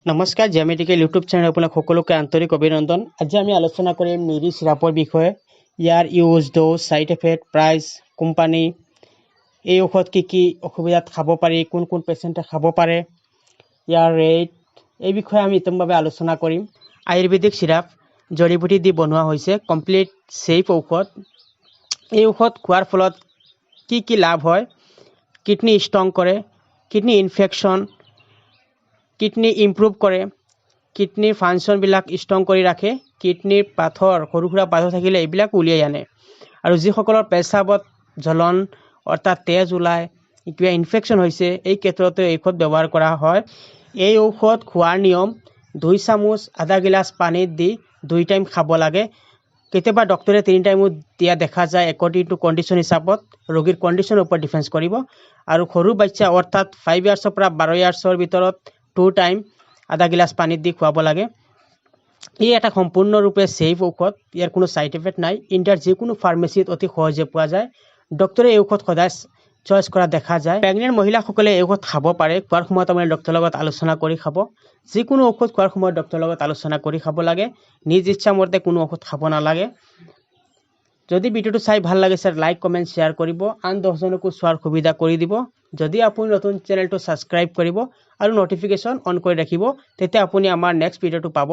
নমস্কাৰ, জিয়া medical YouTube channel আপোনাক সকলোকে আন্তৰিক অভিনন্দন। আজি আমি আলোচনা কৰিম মিৰি চিৰাপৰ বিষয়ে। ইয়াৰ use, dose, side effect, price, company, এই ঔষধ কি কি অসুবিধাত খাব পাৰি, কোন কোন পেচেণ্টে খাব পাৰে, ইয়াৰ ৰেট, এই বিষয়ে আমি উত্তমভাৱে আলোচনা কৰিম। আয়ুৰ্বেদিক চিৰাপ, জড়ি দি বনোৱা হৈছে, কমপ্লিট ছেফ ঔষধ। এই ঔষধ খোৱাৰ ফলত কি কি লাভ হয়? কিডনী ষ্ট্ৰং কৰে, কিডনী ইনফেকশ্যন, কিডনী ইম্প্ৰুভ কৰে, কিডনীৰ ফাংচনবিলাক ষ্ট্ৰং কৰি ৰাখে, কিডনীৰ পাথৰ, সৰু সুৰা পাথৰ থাকিলে এইবিলাক উলিয়াই আনে আৰু যিসকলৰ পেচাবত জ্বলন, অৰ্থাৎ তেজ ওলায়, কিবা ইনফেকশ্যন হৈছে, এই ক্ষেত্ৰতো এই ঔষধ ব্যৱহাৰ কৰা হয়। এই ঔষধ খোৱাৰ নিয়ম: 2 চামুচ আধা গিলাচ পানীত দি দুই টাইম খাব লাগে। কেতিয়াবা ডক্টৰে তিনি টাইমো দিয়া দেখা যায়, একৰ্ডিং টু কণ্ডিশ্যন হিচাপত, ৰোগীৰ কণ্ডিশ্যনৰ ওপৰত ডিপেণ্ড কৰিব। আৰু সৰু বাচ্চা, অৰ্থাৎ 5 ইয়াৰ্ছৰ পৰা 12 ইয়াৰ্ছৰ ভিতৰত টু টাইম আধা গিলাচ পানীত দি খুৱাব লাগে। ই এটা সম্পূৰ্ণৰূপে ছেফ ঔষধ। ইয়াৰ কোনো ছাইড এফেক্ট নাই। ইণ্ডিয়াৰ যিকোনো ফাৰ্মাচীত অতি সহজে পোৱা যায়। ডক্টৰে এই ঔষধ সদায় চইচ কৰা দেখা যায়। প্ৰেগনেণ্ট মহিলাসকলে এই ঔষধ খাব পাৰে। খোৱাৰ সময়ত আপুনি ডক্টৰৰ লগত আলোচনা কৰি খাব। যিকোনো ঔষধ খোৱাৰ সময়ত ডক্টৰৰ লগত আলোচনা কৰি খাব লাগে। নিজ ইচ্ছামতে কোনো ঔষধ খাব নালাগে। যদি ভিডিঅ'টো চাই ভাল লাগিছে, লাইক, কমেণ্ট, শ্বেয়াৰ কৰিব। আন 10জনকো চোৱাৰ সুবিধা কৰি দিব। যদি আপুনি নতুন, চেনেলটো ছাবস্ক্ৰাইব কৰিব আৰু ন'টিফিকেশ্যন অন কৰি ৰাখিব। তেতিয়া আপুনি আমাৰ নেক্সট ভিডিঅ'টো পাব।